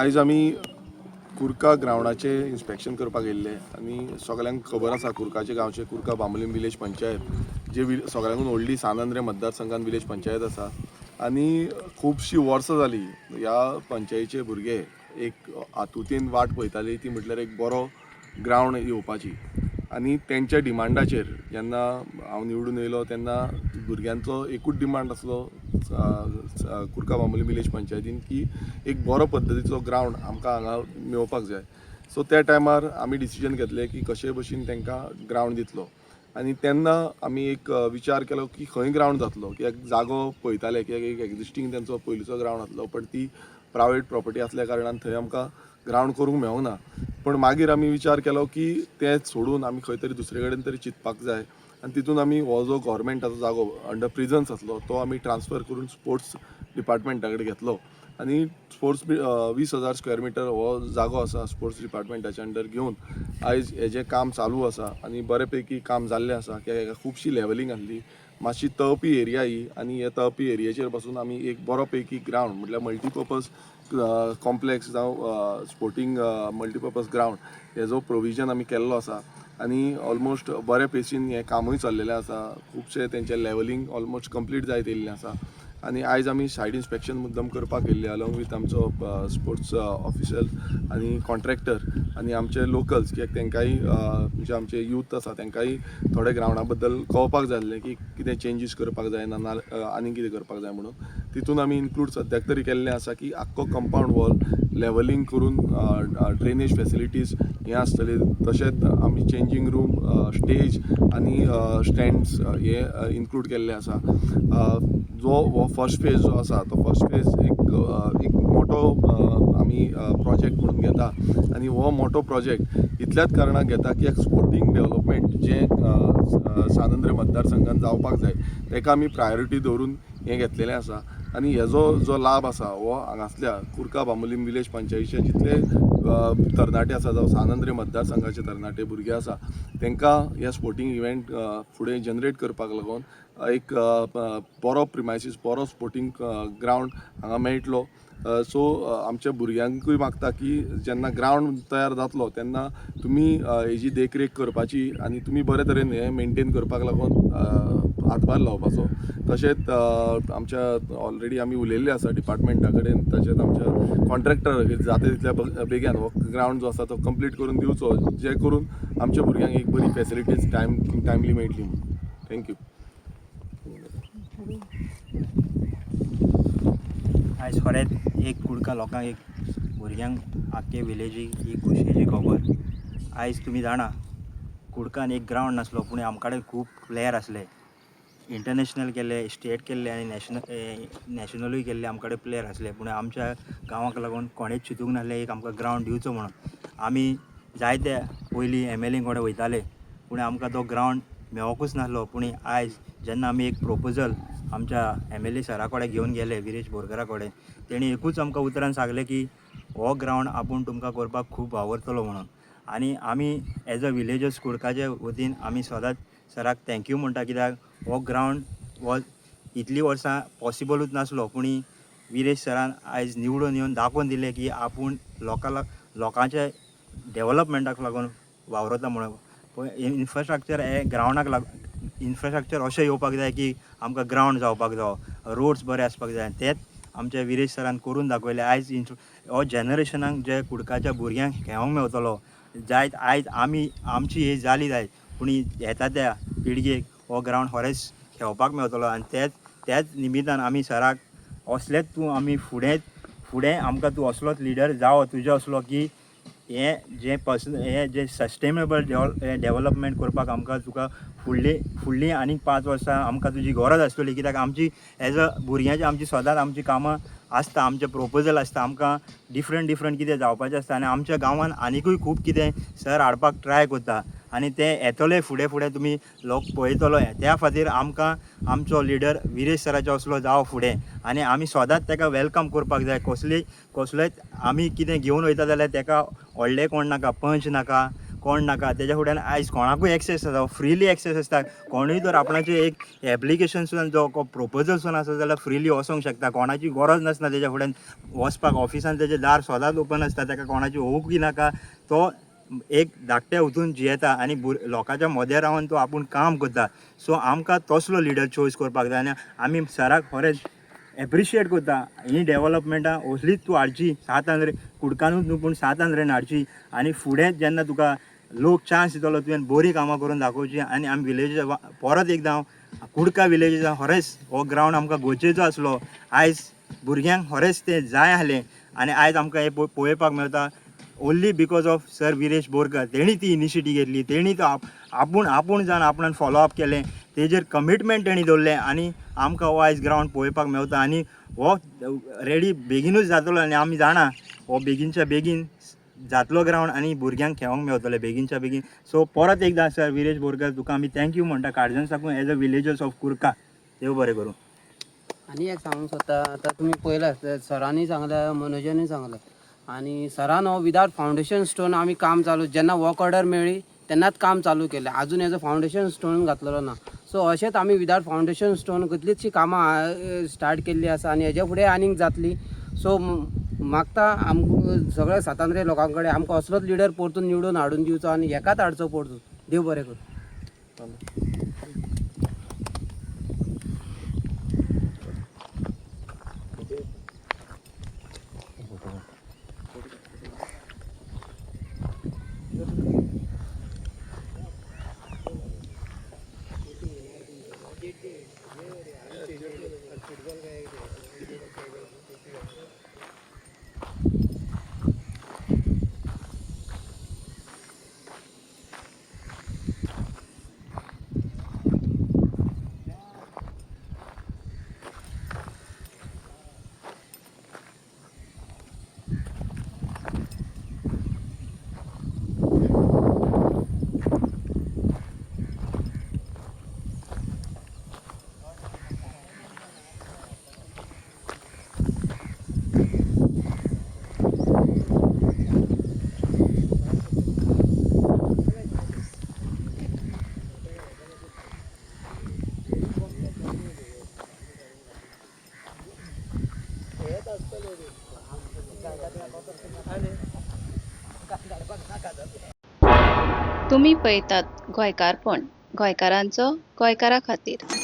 आयज आमी कुर्का ग्रावंडाचें इन्स्पेक्शन करपाक येयल्ले आनी सगल्यांक खबर आसा कुर्काचे गांवचे कुर्का बांबोलीम विलेज पंचायत जे सगळ्यांकून व्हडली सान आंद्रे मतदारसंघान विलेज पंचायत आसा आनी खुबशीं वर्सां जाली ह्या पंचायतीचे भुरगे एक आतुतीन वाट पळयताली ती म्हटल्यार एक बरो ग्रावंड येवपाची. आनी तेंच्या डिमांडाचेर जेन्ना हांव निवडून येयलो तेन्ना भुरग्यांचो एकूच डिमांड आसलो कुर्का बांबोली विलेज पंचायतीन की एक बरो पद्दतीचो ग्रावंड आमकां हांगा मेळपाक जाय. सो त्या टायमार आमी डिसिजन घेतलें की कशेय भशेन तांकां ग्रावंड दितलो. आनी तेन्ना आमी एक विचार केलो की खंय ग्रावंड जातलो, कित्याक जागो पळयताले कित्याक एक एग्जिस्टींग तेंचो पयलींचो ग्रावंड आसलो, पण ती प्रायवेट प्रॉपर्टी आसल्या कारणान थंय आमकां ग्रावंड करूंक मेळोंक ना. पण मागीर आमी विचार केलो की तें सोडून आमी खंय तरी दुसरे कडेन तरी चिंतपाक जाय आनी तितून आमी हो जो गोवोरमेंटाचो जागो अंडर प्रिजन्स आसलो तो आमी ट्रान्सफर करून स्पोर्ट्स डिपार्टमेंटा कडेन घेतलो आनी स्पोर्ट्स 20,000 स्क्वेअर मिटर हो जागो आसा स्पोर्ट्स डिपार्टमेंटाच्या अंडर घेवन आयज हेजें काम चालू आसा आनी बरे पैकी काम जाल्लें आसा. कित्याक हेका खुबशी लेवलिंग आसली, मातशी तळपी एरिया ही आनी हे तळपी एरियाचेर पासून आमी एक बरो पैकी ग्रावंड म्हटल्यार मल्टीपर्पज कॉम्प्लेक्स जावं स्पोर्टींग मल्टीपर्पज ग्रावंड हेजो प्रोविजन आमी केल्लो आसा आनी ऑलमोस्ट बरे पेसीन हें कामूय चल्लेलें आसा. खुबशें तेंचें लेवलिंग ऑलमोस्ट कंप्लीट जायत येयल्लें आसा आनी आयज आमी सायड इन्स्पेक्शन मुद्दम करपाक येयल्ले अलॉंग विथ आमचो स्पोर्ट्स ऑफिशल आनी कॉन्ट्रॅक्टर आनी आमचे लोकल्स, कित्याक तेंकांय म्हणजे आमचे यूथ आसा तेंकांय थोडे ग्रावंडा बद्दल कळपाक जाय आसलें की कितें चेंजीस करपाक जाय ना आनी कितें करपाक जाय म्हणून. तितून आमी इन्क्लूड सद्याक तरी केल्लें आसा की आख्खो कंपावंड वॉल लेवलिंग करून ड्रेनेज फेसिलिटीज हें आसतलें, तशेंच आमी चेंजींग रूम, स्टेज आनी स्टँड्स हे इन्क्लूड केल्ले आसा. जो हो फर्स्ट फेज जो आसा तो फर्स्ट फेज एक एक मोठो आमी प्रोजेक्ट म्हणून घेता आनी हो मोठो प्रोजेक्ट इतल्याच कारणाक घेता की एक स्पोर्टींग डेवलपमेंट जें सान आंद्रे मतदारसंघान जावपाक जाय तेका आमी प्रायोरिटी दवरून हें घेतलेलें आसा. आनी हेजो जो लाभ आसा हो हांगासल्या कुर्का बांबोलीम विलेज पंचायतीचे जितले तरणाटे आसा जावं सान आंद्रे मतदारसंघाचे तरणाटे भुरगे आसा तेंकां ह्या स्पोर्टींग इव्हेंट फुडें जनरेट करपाक लागून एक बरो प्रिमायसीस, बरो स्पोर्टींग ग्रावंड हांगा मेळटलो. सो आमच्या भुरग्यांकूय मागता की जेन्ना ग्रावंड तयार जातलो तेन्ना तुमी हेजी देखरेख करपाची आनी तुमी बरे तरेन हें मेनटेन करपाक लागून हातभार लावपाचो. तशेंच आमच्या ऑलरेडी आमी उलयल्ले आसा डिपार्टमेंटा कडेन, तशेंच आमच्या कॉन्ट्रॅक्टर जाता तितल्या बेगीन हो ग्रावंड जो आसा तो कंप्लीट करून दिवचो, जे करून आमच्या भुरग्यांक एक बरी फेसिलिटीज टायमली मेळटली म्हणून. Thank you. आयज खरेंच एक कुडका लोकांक, एक भुरग्यांक, आख्खे विलेजीक ही खोशयेची खबर. आयज तुमी जाणा कुडकान एक ग्रावंड नासलो, पूण आमकां कडेन खूब प्लेयर आसले, इंटरनॅशनल केल्ले, स्टेट केल्ले आनी नॅशनलूय केल्ले आमकां कडेन प्लेयर आसले. पूण आमच्या गांवाक लागून कोणेच चिंतूंक नासलें एक आमकां ग्रावंड दिवचो म्हणून. आमी जायते पयलीं एम एल ए कडेन वयताले, पूण आमकां तो ग्रावंड मेळोकूच नासलो. पूण आयज जेन्ना आमी एक प्रोपोजल आमच्या एम एल ए सरा कडेन घेवन गेले, विरेश बोरकरा कडेन, तेणी एकूच आमकां उतरान सांगलें की हो ग्रावंड आपूण तुमकां करपाक खूब वावरतलो म्हणून. आनी आमी एज अ विलेजर्स कुडकाचे वतीन आमी सदांच सराक thank you म्हणटा, कित्याक हो ग्रावंड हो इतलीं वर्सां पॉसिबलूच नासलो, पूण विरेश सरान आयज निवडून येवन दाखोवन दिलें की आपूण लोकांच्या डेवलपमेंटाक लागून वावरता म्हणून. पळय इन्फ्रास्ट्रक्चर हे ग्रावंडाक लागून इन्फ्रास्ट्रक्चर अशें येवपाक जाय की आमकां ग्रावंड जावपाक जावो, रोड्स बरे आसपाक जाय. तेंच आमच्या विरेश सरान करून दाखयलें. आयज हो जनरेशनाक जे कुडकाच्या भुरग्यांक खेळोंक मेवतलो जायत. आयज आमी आमची एज जाली जायत, पूण येता त्या पिळगेक हो ग्रावंड खरेंच खेळपाक मेवतलो. आनी त्याच निमितान आमी सराक असलेच तूं आमी फुडें फुडें आमकां तूं असलोच लिडर जावो तुजे असलो की हें जें पर्सन हें जें सस्टेनेबल डेवलपमेंट करपाक आमकां तुका फुडली फुडली आनीक 5 वर्सां आमकां तुजी गरज आसतली. कित्याक आमची एज अ भुरग्यांची आमची सदांच आमची कामां आसता, आमचें प्रोपोजल आसता, आमकां डिफरंट डिफरंट कितें जावपाचें आसता. आनी आमच्या गांवान आनिकूय खूब कितें सर हाडपाक ट्राय करता आनी तें येतलें फुडें फुडें तुमी लोक पळयतलो. त्या खातीर आमकां आमचो लिडर विरेश सराचो असलो जावो फुडें आनी आमी सदांच ताका welcome करपाक जाय. कसलेच आमी कितें घेवन वयता जाल्यार ताका व्हडलें कोण नाका, पंच नाका, कोण नाका. तेज्या फुड्यान आयज कोणाकूय एक्सेस आसा, फ्रिली एक्सेस आसता. कोणूय जर आपणाचें एक एप्लिकेशन सुद्दां जो प्रोपोजल सुद्दां आसा जाल्यार फ्रिली वचोंक शकता. कोणाची गरज नासना तेज्या फुड्यान वचपाक. ऑफिसान तेजें दार सदांच ओपन आसता, ताका कोणाची होवूंक नाका. तो एक धाकट्या वचून जियेता आनी लोकांच्या मदें रावन तो आपूण काम करता. सो आमकां तसलो लिडर चॉयस करपाक जाय आनी आमी सराक खरेंच एप्रिशिएट करता. ही डेवलपमेंटां असलीच तूं हाडची सात आंद्रे कुडकानूच न्हू पूण सात आंद्रेन हाडची आनी फुडें जेन्ना तुका लोक चान्स दितलो तुवें बरीं कामां करून दाखोवची. आनी आमी विलेज परत एकदां कुडका विलेजीसां खरेंच हो ग्रावंड आमकां गरजेचो आसलो. आयज भुरग्यांक खरेंच तें जाय आसलें आनी आयज आमकां हें पळोवपाक मेळटा only because of sir Viresh Borkar. तेणी ती इनिशिएटीव घेतली, तेणी तो आपूण आपूण जावन आपणान फॉलो अप केलें, तेजेर कमिटमेंट तेणी दवरलें आनी आमकां हो आयज ग्रावंड पळोवपाक मेवता आनी हो रेडी बेगिनूच जातलो आनी आमी जाणा हो बेगीनच्या बेगीन जातलो ग्रावंड आनी भुरग्यांक खेळोंक मेवतलें बेगीनच्या बेगीन. सो परत एकदां सर विरेश बोरकर तुका आमी thank you म्हणटा काळजान साकून as a villagers of Curca. देव बरें करूं. आनी एक सांगूंक सोदता, आतां तुमी पळयलां आसतलें, सरांनी सांगलें, मनोजानूय सांगलें आनी सरान हो विदाउट फावंडेशन स्टोन आमी काम चालू, जेन्ना वर्क ऑर्डर मेळ्ळी तेन्नाच काम चालू केलें. आजून हेजो फावंडेशन स्टोन घातलेलो ना. सो अशेंच आमी विदाउट फावंडेशन स्टोन कितलींचशीं कामां स्टार्ट केल्लीं आसा आनी हेज्या फुडें आनीक जातली. सो मागता आमकां सगळ्या सातांद्रे लोकां कडेन आमकां असलोच लिडर परतून निवडून हाडून दिवचो आनी हेकाच हाडचो परतून. देव बरें करूं. तुमी पळयतात गोंयकारपण, गोंयकारांचो गोंयकारा खातीर.